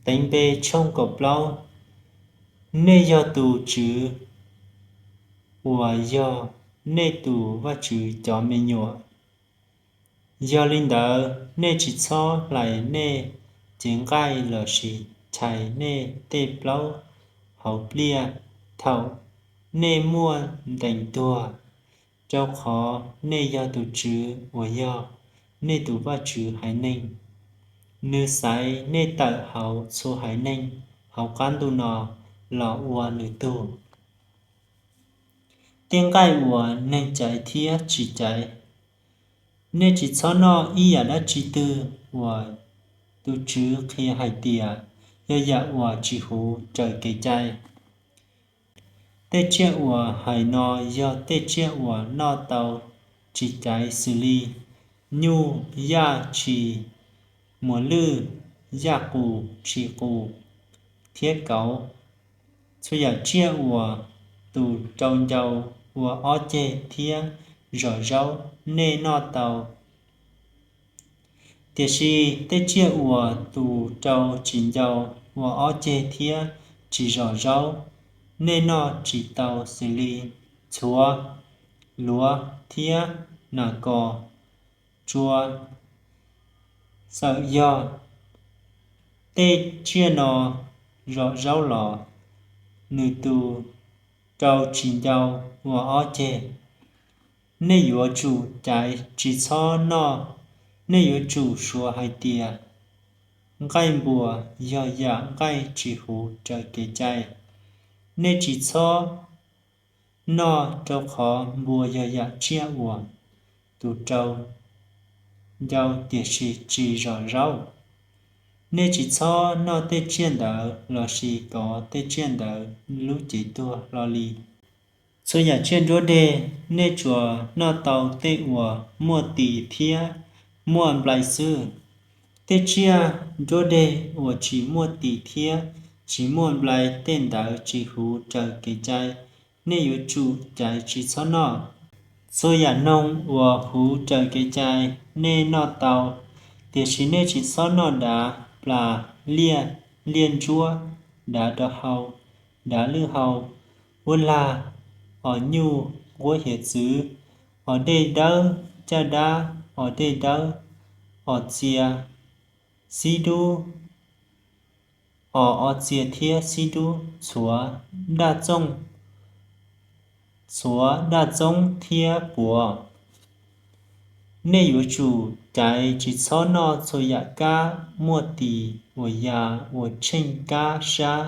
Teev Npe tshooj kaum plaub. Nej yog tus Tswv uas yog nej tus Vajtswv cov me nyuam. Yog li ntawd, nej tsis txhob hlais nej cev nqaij lossis chais nej tej plaub hauv pliaj thaum nej muaj ntees tuag, rau qhov nej yog tus Tswv uas yog nej tus Vajtswv haiv neeg. Nws xaiv nej tawm hauv txhua haiv neeg hauv qab ntuj no los ua nws tug. Tej nqaij uas neeg caiv thiab tsis caiv. Nej tsis txhob noj ib yam dab tsi twg uas tus Tswv qhia hais tias yog yam uas tsis huv raws kev cai. Tej tsiaj uas hais no yog tej tsiaj uas noj tau tsis caiv xws li nyuj, yaj, tshis, muas lwj, yaj qus, tshis qus, thiab kauv. Txhua yam tsiaj uas tus rau ncau ua ob ceg thiab zom zaub nej noj tau, tiam sis tej tsiaj uas tus rau tsis ncau ua ob ceg thiab tsis zom zaub nej noj tsis tau xws li txhuav, luav thiab nas kos, tsua. Txawm yog tej tsiaj no zom zaub los nws tus rau tsis ncau ua ob ceg. Nej yuav tsum caiv, tsis txhob noj. Nej yuav tsum suav hais tias nqaij npua yog yam nqaij tsis huv raws kev cai. Nej tsis txhob noj, rau qhov npua yog yam tsiaj uas tus rau ncau tiam sis tsis zom zaub. Nej tsis txhob noj tej tsiaj ntawd lossis kov tej tsiaj ntawd lub cev tuag hlo li. Txhua yam tsiaj nruab deg, nej tsuas noj tau tej uas muaj tis thiab muaj nplai xwb. Tej tsiaj nruab deg uas tsis muaj tis thiab tsis muaj nplai, tej ntawd tsis huv raws kev cai, nej yuav tsum caiv tsis txhob noj. Txhua yam noog uas huv raws kev cai nej noj tau, tiam sis nej tsis txhob noj dav plas, liaj, liaj ntsuab, dav rau hau, dav lwj hau, uab lag, os nyuj, nquab hiav txwv, os dej dawb, caj dab, os dej dawb, os txia, xib dub, os ob txia thiab xib dub, txhuav, daj txooj, txhuav daj txoov thiab puav. Nej yuav tsum caiv tsis txhob noj txhua yam kab muaj tis uas yam uas tsheej kab sab.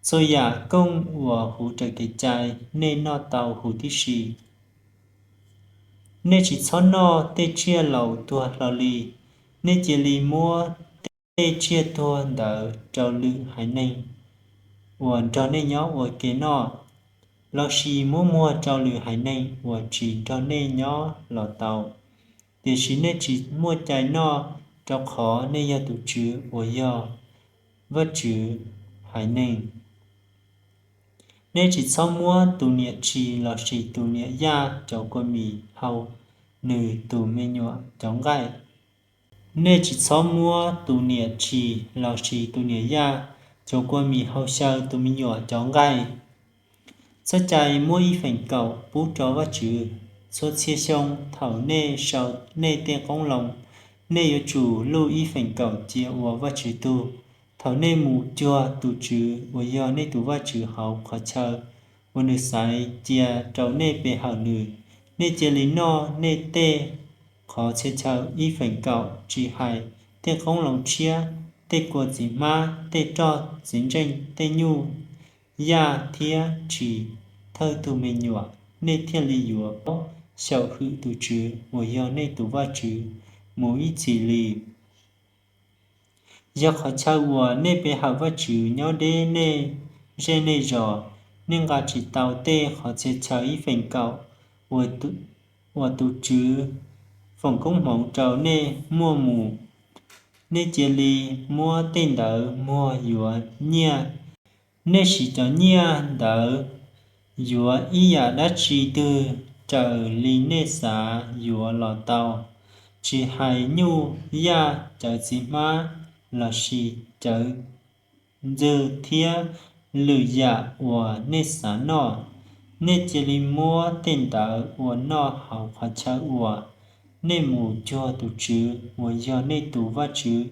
Txhua yam kooj uas huv raws kev cai nej noj tau huv tib si. Nej tsis txhob noj tej tsiaj laus tuag hlo li. Nej cia li muab tej tsiaj tuag ntawd rau lwm haiv neeg uas nrog nej nyob ua ke noj, lossis muab muag rau lwm haiv neeg uas tsis nrog nej nyob los tau. Tiam sis nej tsis muaj cai noj, rau qhov nej yog tus Tswv uas yog Vajtswv haiv neeg. Nej tsis txhob muab tus niam tshis lossis tus niam yaj cov kua mis hau nws tus me nyuam cov nqaij. Nej tsis txhob muab tus niam tshis lossis tus niam yaj cov kua mis hau xyaw tus me nyuam cov nqaij. Txoj cai muab ib feem kaum pub rau Vajtswv. Txhua txhia xyoo thaum nej sau nej tej qoob loo, nej yuav tsum luj ib feem kaum cia ua Vajtswv tug. Thaum nej mus cuag tus Tswv uas yog nej tus Vajtswv hauv qhov chaw uas nws xaiv cia rau nej pe hawm nws, nej cia li noj nej tej qhov txhia chaw ib feem kaum, tsis hais tej qoob loo tshiab, tej kua txiv hmab, tej roj txiv ntseej, tej nyuj, yaj thiab tshis thawj tug me nyuam, nej thiaj li yuav paub xyaum hwm tus Tswv uas yog nej tus Vajtswv mus ib txhis li. Yog qhov chaw uas nej pe hawm Vajtswv nyob deb nej zej nej zos, nej nqa tsis tau tej qhov txhia chaw ib feem kaum uas tus Tswv foom koob hmoov rau nej muaj mus, nej cia li muab tej ntawd muag yuav nyiaj. Nej siv cov nyiaj ntawd yuav ib yam dab tsi twg raws li nej xav yuav los tau, tsis hais nyuj, yaj, cawv txiv hmab, lossis cawv ntxwg thiab lwm yam uas nej xav noj. Nej cia li muab tej ntawd ua noj hauv qhov chaw uas nej mus cuag tus TSWV uas yog nej tus Vajtswv.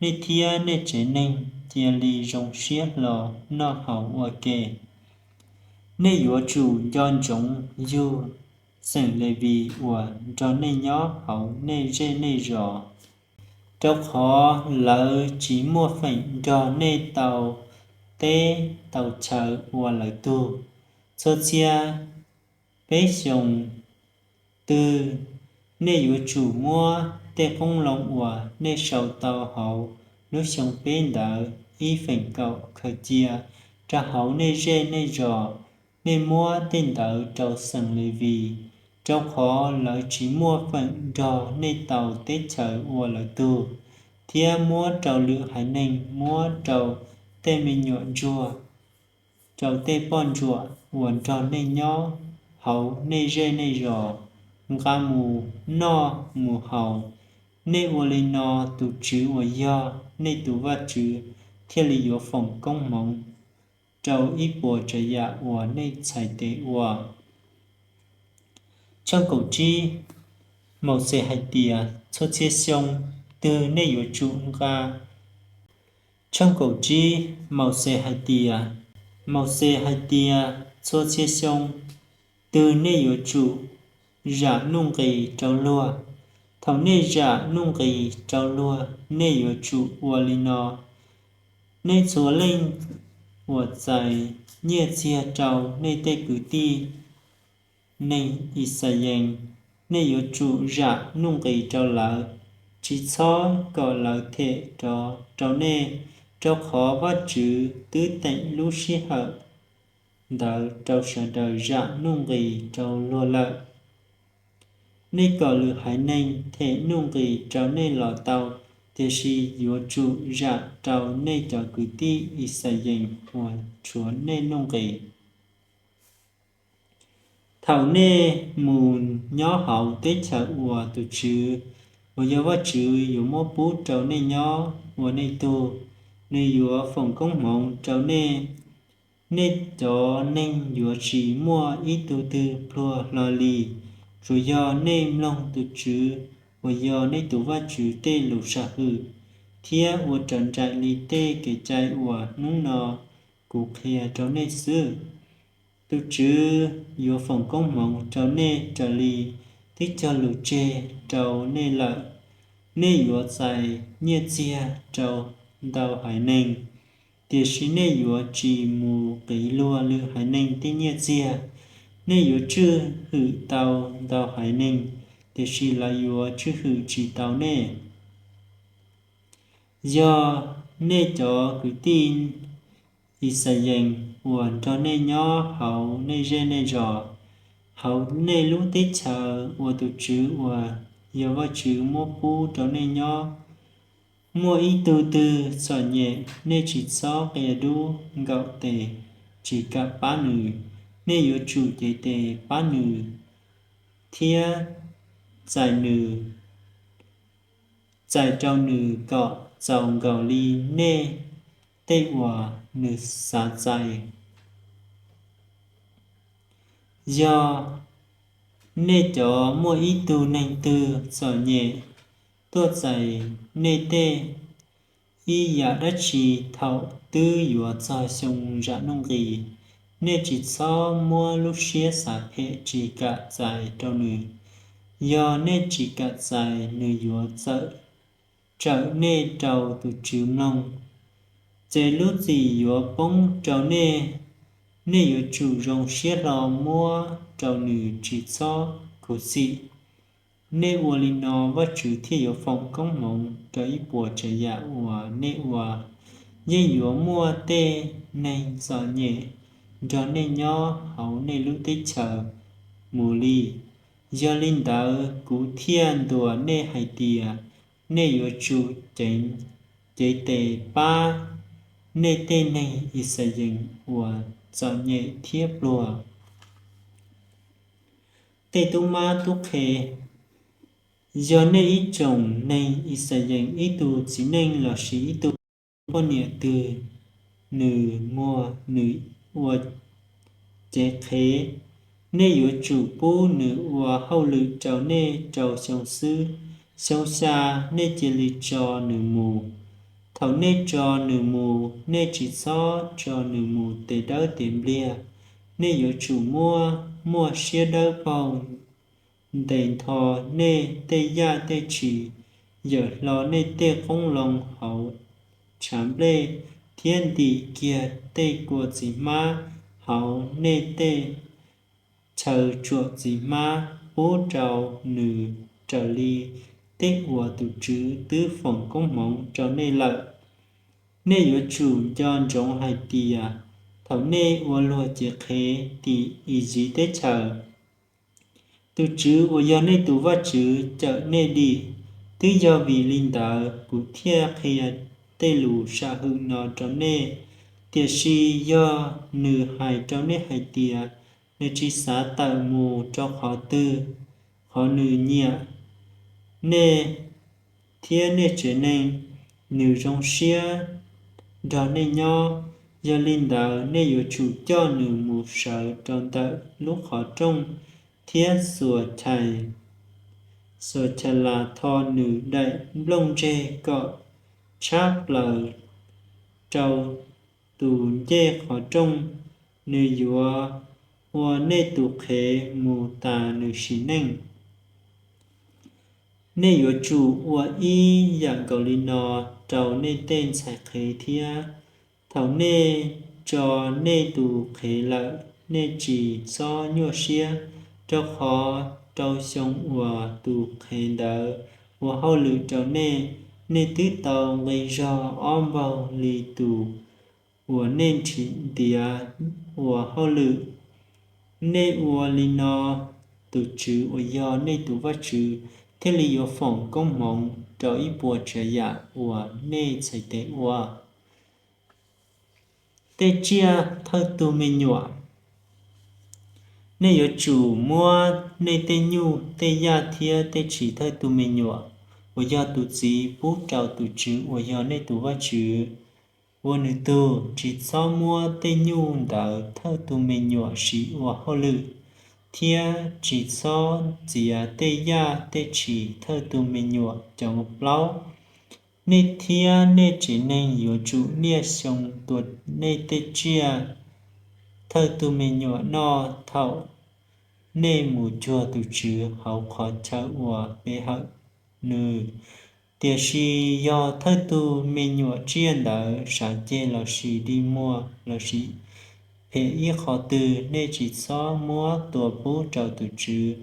Nej thiab nej tsev neeg cia li zoo siab hlo noj haus ua ke. Nej yuav tsum nco ntsoov yug xeem Levis uas nrog nej nyob hauv nej zej nej zos, rau qhov lawv tsis muaj feem nrog nej tau teb tau chaw ua lawv tug. Txhua txhia peb xyoos twg nej yuav tsum muab tej qoob loo uas nej sau tau hauv lub xyoo peb ntawd ib feem kaum khaws cia rau hauv nej zej nej zos. Nej muab tej ntawd rau xeem Levis, rau qhov lawv tsis muaj feem nrog nej tau teb chaws ua lawv tug, thiab muab rau lwm haiv neeg, muab rau tej me nyuam ntsuag, rau tej poj ntsuam uas nrog nej nyob hauv nej zej nej zos nqa mus noj mus haus. Nej ua li no, tus TSWV uas yog nej tus Vajtswv thiaj li yuav foom koob hmoov rau ib puas tsav yam uas nej txhais tes ua. Tshooj kaum tsib, Mauxes hais tias txhua txhia xyoo twg nej yuav tsum nqa. Tshooj kaum tsib, Mauxes hais tias, Mauxes hais tias txhua txhia xyoo twg nej yuav tsum zam nuj nqis rau luag. Thaum nej zam nuj nqis rau luag, nej yuav tsum ua li no: Nej txhua leej uas txais nyiaj txiag rau nej tej kwv tij neeg Yixalayees, nej yuav tsum zam nuj nqis rau lawv, tsis txhob kom lawv them rov rau nej, rau qhov Vajtswv twb teem lub sij hawm ntawd rau sawv daws zam nuj nqis rau luag lawm. Nej kom lwm haiv neeg them nuj nqis rau nej los tau, tiam sis yuav tsum zam rau nej cov kwv tij Yixalayees uas tshuav nej nuj nqis. Thaum nej mus nyob hauv teb chaws uas tus TSWV uas yog Vajtswv yuav muab pub rau nej nyob ua nej tug, nws yuav foom koob hmoov rau nej. Nej cov neeg yuav tsis muaj ib tug twg pluag hlo li, tsuas yog nej mloog tus TSWV uas yog nej tus Vajtswv tej lus sam hwm, thiab ua raws nraim li tej kev cai uas hnub no kuv qhia rau nej xwb. Tus TSWV yuav foom koob hmoov rau nej raws li twb cog lus tseg rau nej lawm. Nej yuav txais nyiaj txiag rau ntau haiv neeg, tiam sis nej yuav tsis mus qiv luag lwm haiv neeg tej nyiaj txiag. Nej yuav tswj hwm tau ntau haiv neeg, tiam sis lawv yuav tswj hwm tsis tau nej. Yog nej cov kwv tij Yixalayees uas nrog nej nyob hauv nej zej nej zos, hauv nej lub teb chaws uas tus TSWV uas yog Vajtswv muab pub rau nej nyob, muaj ib tug twg txom nyem, nej tsis txhob qia dub nkaum tes tsis kam pab nws. Nej yuav tsum cev tes pab nws thiab txais nws, txais rau nws kom txaus nkaus li nej tej uas nws xav txais. Yog nej cov muaj ib tug neeg twg txom nyem tuaj txais nej tej ib yam dab tsi thaum twb yuav txog xyoo zam nuj nqis, nej tsis txhob muab lub siab xav phem tsis kam txais rau nws. Yog nej tsis kam txais, nws yuav tsawm nej rau tus TSWV mloog, ces lub txim yuav poob rau nej. Nej yuav tsum zoo siab hlo muab rau nws, tsis txhob khuv xim. Nej ua li no, Vajtswv thiaj yuav foom koob hmoov rau ib puas tsav yam uas nej ua. Yeej yuav muaj tej neeg txom nyem nrog nej nyob hauv nej lub teb chaws mus li. Yog li ntawd, kuv thiaj ntuas nej hais tias nej yuav tsum cev tes pab nej tej neeg Yixalayees uas txom nyem thiab pluag. Tej tub mab tub qhe. Yog nej ib tsoom neeg Yixalayees ib tug txiv neej lossis ib tug poj niam twg nws muag nws ua cev qhev, nej yuav tsum pub nws ua hauj lwm rau nej rau xyoo xwb. Xyoo xya nej cia li tso nws mus. Thaum nej tso nws mus, nej tsis txhob tso nws mus tes dawb tes npliag. Nej yuav tsum muab muaj siab dawb paug ntes nto nej tej yaj tej tshis, yawm hlo nej tej qoob loo hauv tshav nplej, thiab ntim kiag tej kua txiv hmab hauv nej tej chaw tsuam txiv hmab, pub rau nws raws li tej uas tus Tswv twb foom koob hmoov rau nej lawm. Nej yuav tsum nco ntsoov hais tias thaum nej ua luag cev qhev tim Iziv teb chaws, tus Tswv uas yog nej tus Vajtswv cawm nej dim. Twb yog vim li ntawd kuv thiaj qhia tej lus sam hwm no rau nej. Tiam sis yog nws hais rau nej hais tias nws tsis xav tawm mus rau qhov twg, qhov nws nyiam nej thiab nej tsev neeg, nws zoo siab nrog nej nyob. Yog li ntawd nej yuav tsum coj nws mus sawv rau ntawm lub qhov rooj thiab xuas chais, xuas chais las tho nws daim nplooj ntseg kom tshab plaws rau tus ncej qhov rooj. Nws yuav ua nej tus qhev mus tas nws sim neej. Nej yuav tsum ua ib yam nkaus li no rau nej tej ntxhais qhev thiab. Thaum nej tso nej tus qhev lawm, nej tsis txhob nyuaj siab, rau qhov rau xyoo uas tus qhev ntawd ua hauj lwm rau nej, nej twb tau nqi zog ob npaug li tus uas nej nrhiav ua hauj lwm. Nej ua li no, tus Tswv uas yog nej tus Vajtswv thiaj li yuav foom koob hmoov rau ib puas tsav yam uas nej txhais tes ua. Tej tsiaj thawj tug me nyuam. Nej yuav tsum muab nej tej nyuj, tej yaj thiab tej tshis thawj tug me nyuam uas yog tus txiv pub rau tus Tswv uas yog nej tus Vajtswv ua nws tug. Tsis txhob muab tej nyuj ntawd thawj tug me nyuam siv ua hauj lwm, thiab tsis txhob txiav tej yaj tej tshis thawj tug me nyuam cov plaub. Nej thiab nej tsev neeg yuav tsum niaj xyoo tua nej tej tsiaj thawj tug me nyuam noj thaum nej mus cuag tus Tswv hauv qhov chaw uas pe hawm nws. Tiam sis yog thawj tug me nyuam tsiaj ntawd sawv ceg lossis dig muag lossis phem ib qho twg, nej tsis txhob muab tua pub rau tus Tswv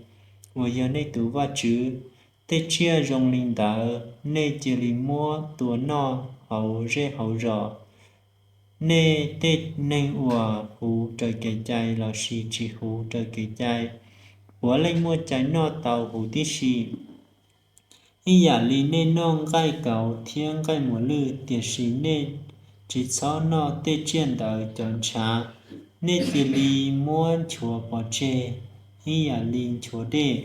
uas yog nej tus Vajtswv. Tej tsiaj zoo li ntawd nej cia li muab tua noj hauv zej hauv zos. Nej tej neeg uas huv raws kev cai lossis tsis huv raws kev cai, puav leej muaj cai noj tau huv tib si. Ib yam li nej noj nqaij kauv thiab nqaij muas lwj, tiam sis nej tsis txhob noj tej tsiaj ntawd cov ntshav. Nej cia li muab nchuav pov tseg ib yam li nchuav dej.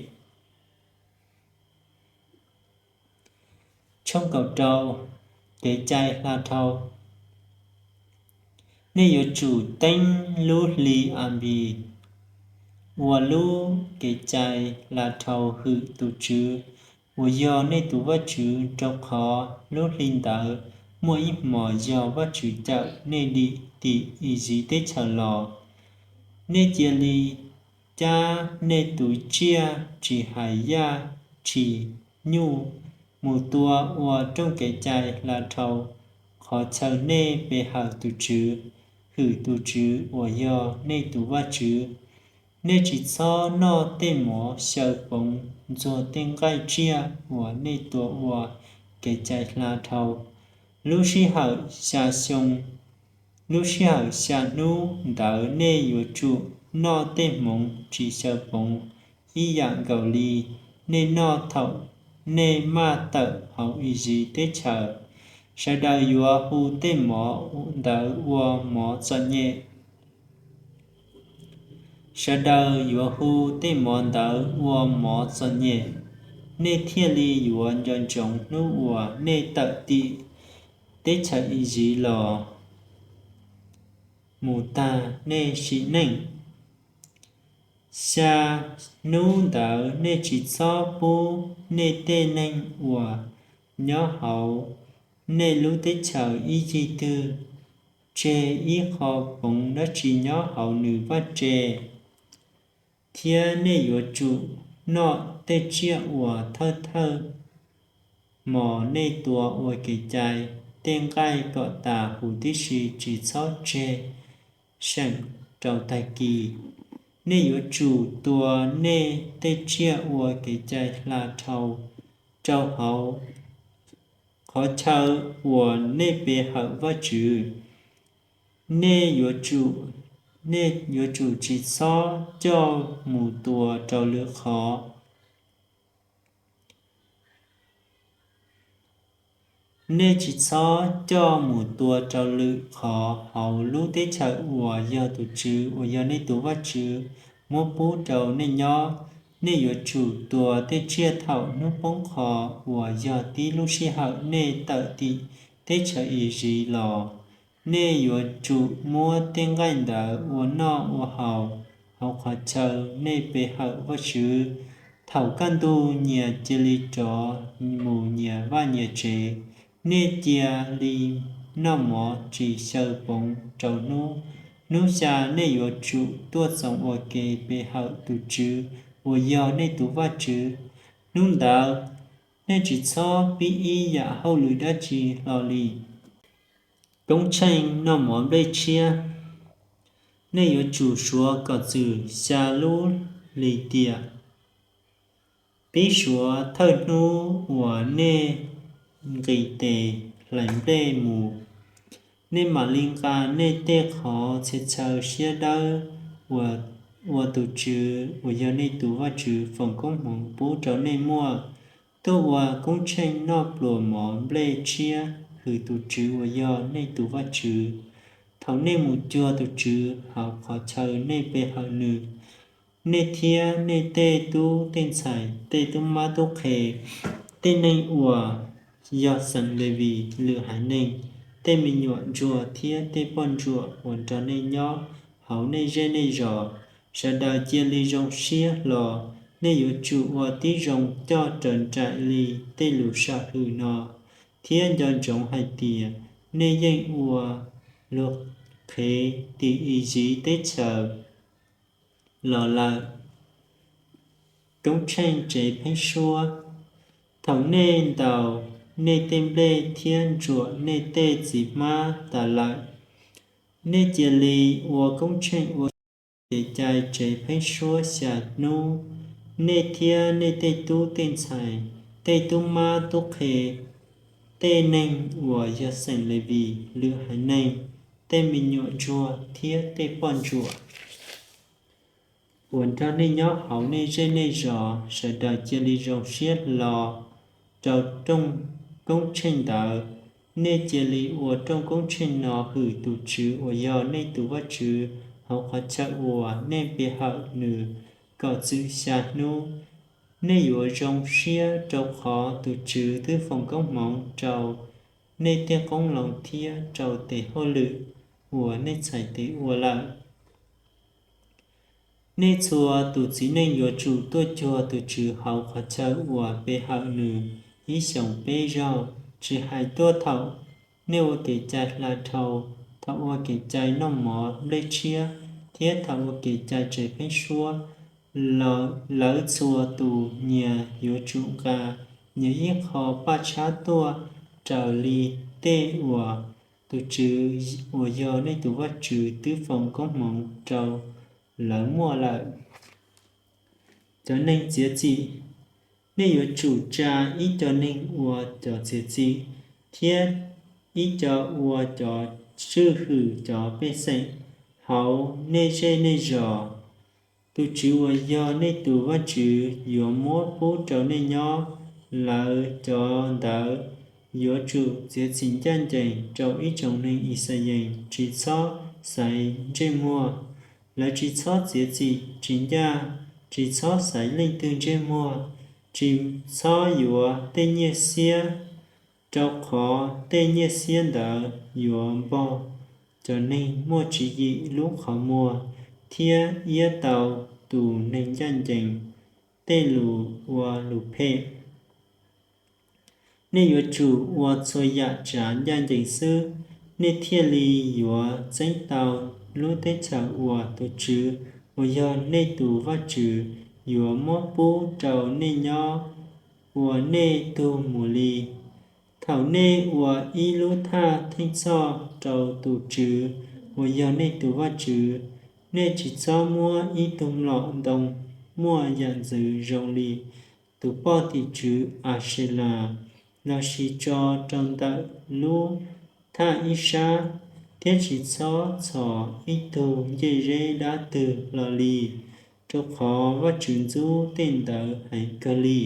Tshooj kaum rau. Kev cai hla dhau. Nej yuav tsum teeb lub hli Anpis ua lub kev cai hla dhau hwm tus Tswv uas yog nej tus Vajtswv, rau qhov lub hli ntawd muaj ib hmos yog Vajtswv cawm nej dim tim Iziv teb chaws los. Nej cia li cab nej tus tsiaj, tsis hais yaj tshis nyuj, mus tua ua rooj kev cai hla dhau qhov chaw nej pe hawm tus Tswv, hwm tus Tswv uas yog nej tus Vajtswv. Nej tsis txhob noj tej mov xyaw poov ntxuag tej nqaij tsiaj uas nej tua ua kev cai hla dhau. Lub sij hawm xya xyoo, lub sij hawm xya hnub ntawd nej yuav tsum noj tej hmoov tsis xyaw poov ib yam nkaus li nej noj thaum nej maj tawm hauv Iziv teb chaws. Sawv daws yuav hu tej mov ntawd ua mov txom nyem. Sawv daws yuav hu tej mov ntawd ua mov txom nyem. nej thiaj li yuav nco ntsoov hnub uas nej tawm tim teb chaws Iziv los mus tag nej sim neej. Xya hnub ntawd nej tsis txhob pub nej tej neeg uas nyob hauv nej lub teb chaws ib yig twg tseg ib qho poov dab tsi nyob hauv nws vaj tse. Thiab nej yuav tsum noj tej tsiaj uas thawj thawj hmos nej tua ua kev cai tej nqaij kom tas huv tib si, tsis txhob tseg seem rau tag kis. Nej yuav tsum tua nej tej tsiaj ua kev cai hla dhau rau hauv qhov chaw uas nej pe hawm Vajtswv. Nej yuav tsum, nej yuav tsum tsis txhob coj mus tua rau lwm qhov. Nej tsis txhob coj mus tua rau lwm qhov hauv lub teb chaws uas yog tus TSWV uas yog nej tus Vajtswv muab pub rau nej nyob. Nej yuav tsum tua tej tsiaj thaum hnub poob qho uas yog tib lub sij hawm nej tawm tim teb chaws Iziv los. Nej yuav tsum muab tej nqaij ntawd ua noj ua haus hauv qhov chaw nej pe hawm Vajtswv. Thaum kaj ntug nyias cia li rov mus nyias vaj nyias tsev. Nej cia li noj mov tsis xyaw poov rau hnub. Hnub xya nej yuav tsum tuaj txoos ua ke pe hawm tus TSWV uas yog nej tus Vajtswv. Hnub ntawd nej tsis txhob pib ib yam hauj lwm dab tsi hlo li, koob tsheej noj mov nplej tshiab. Nej yuav tsum suav kom txwm xya lub lis tiam, pib suav thawj hnub uas nej nqis tes hlais nplej mus. Nej mam li nqa nej tej qhov txhia chaw siab dawb uas tus TSWV uas yog nej tus Vajtswv foom koob hmoov pub rau nej muaj, tuaj ua koob tsheej noj pluas mov nplej tshiab hwm tus TSWV uas yog nej tus Vajtswv. Thaum nej mus cuag tus TSWV hauv qhov chaw nej pe hawm nws, nej thiab nej tej tub tej ntxhais, tej tub mab tub qhe, tej neeg uas yog xeem Levis, lwm haiv neeg, tej me nyuam ntsuag thiab tej poj ntsuam uas nrog nej nyob hauv nej zej nej zos, sawv daws cia li zoo siab hlo. Nej yuav tsum ua tib zoo coj raws nraim li tej lus sam hwm no, thiab nco ntsoov hais tias nej yeej ua luag qhev tim Iziv teb chaws los lawm. Koob tsheej tsev pheeb suab. Thaum nej ntaus nej tej nplej thiab ntsuam nej tej txiv hmab tas lawm, nej cia li ua koob tsheej ua kev cai tsev pheeb suab xya hnub. Nej thiab nej tej tub tej ntxhais, tej tub mab tub qhe, tej neeg uas yog xeem Levis, lwm haiv neeg, tej me nyuam ntsuag thiab tej poj ntsuam uas nrog nej nyob hauv nej zej nej zos, sawv daws cia li zoo siab hlo rau rooj koob tsheej ntawd. Nej cia li ua rooj koob tsheej no hwm tus TSWV uas yog nej tus Vajtswv hauv qhov chaw uas nej pe hawm nws kom txwm xya hnub. Nej yuav zoo siab rau qhov tus TSWV twb foom koob hmoov rau nej tej qoob loo thiab rau tes hauj lwm uas nej txhais tes ua lawm. Nej txhua tus txiv neej yuav tsum tuaj cuag tus TSWV hauv qhov chaw uas pe hawm nws ib xyoos peb zaug, tsis hais tuaj thaum nej ua kev cai hla dhau, thaum ua kev cai noj mov nplej tshiab, thiab thaum ua kev cai tsev pheeb suab. Lawv txhua tus nyias yuav tsum nqa nyias ib qho paj tshab tuaj raws li tej uas tus TSWV uas yog nej tus Vajtswv twb foom koob hmoov rau lawv muaj lawm. Cov neeg txiav txim. Nej yuav tsum tsa ib co neeg ua cov txiav txim thiab ib co ua cov tswj hwm cov pej xeem hauv nej zej nej zos. Tus TSWV uas yog nej tus Vajtswv yuav muab pub rau nej nyob. Lawv cov ntawd yuav tsum txiav txim ncaj ncees rau ib tsoom neeg Yixalayees, tsis txhob xaiv ntsej muag. Lawv tsis txhob txiav txim tsis ncaj, tsis txhob xaiv leej twg ntsej muag, Tsis txhob yuav tej nyiaj xiab, rau qhov tej nyiaj xiab ntawd yuav npog cov neeg muaj tswv yim lub qhov muag, thiab iab tau tus neeg ncaj ncees tej lus ua lus phem. Nej yuav tsum ua txhua yam tsav ncaj ncees xwb, nej thiaj li yuav txeeb tau lub teb chaws uas tus Tswv uas yog nej tus Vajtswv yuav muab pub rau nej nyob ua nej tug mus li. Thaum nej ua ib lub thaj theej txhoj rau tus Tswv uas yog nej tus Vajtswv, nej tsis txhob muab ib tug mlom ntoo muaj yam ntxwv zoo li tus poj tim tswv Aselas lossis tso rau ntawm lub thaj ib sab, thiab tsis txhob txhos ib tug ncej zeb dab twg los li, rau qhov Vajtswv ntxub tej ntawd heev kawg li.